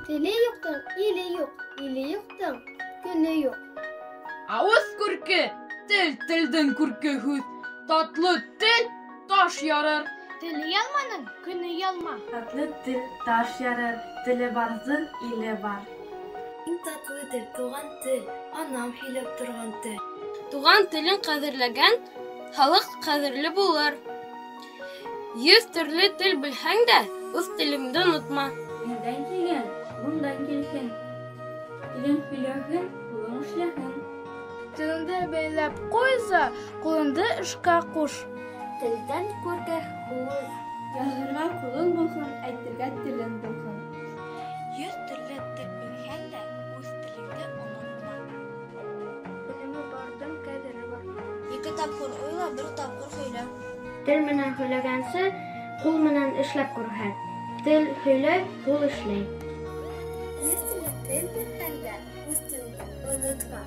Теле юҡтың иле юҡ, иле юҡтың көнө юҡ. Ауыҙ күрке, тел телдең күрке һүҙ. Татлы тел таш ярыр. Теле ялманың көнө ялма. Татлы тел таш ярыр, теле барҙың иле бар. Иң татлы тел туған тел, анам һөйләп торған тел. Туған телен ҡәҙерләгән халыҡ ҡәҙерле булыр. 100 төрлө тел белһәң дә, үҙ телеңде онотма. Илдән килгән bundan килһен. Телең һөйләһен, ҡулың эшләһен. Телеңде бәйләп ҡуй ҙа, ҡулыңды эшкә ҡуш. Телдән күркә һүҙ. Яҙырға ҡулың булһын, әйтергә телең булһын. 100 төрлө тел белһәң дә, үҙ телеңде онотма. Белеме барҙың ҡәҙере бар. 2 тапҡыр уйла, 1 тапҡыр һөйлә. Тел менән һөйләгәнсе, ҡул менән эшләп күрһәт. Тел һөйләй, ҡул эшләй. 100 төрлө тел белһәң дә, үҙ телеңде онотма.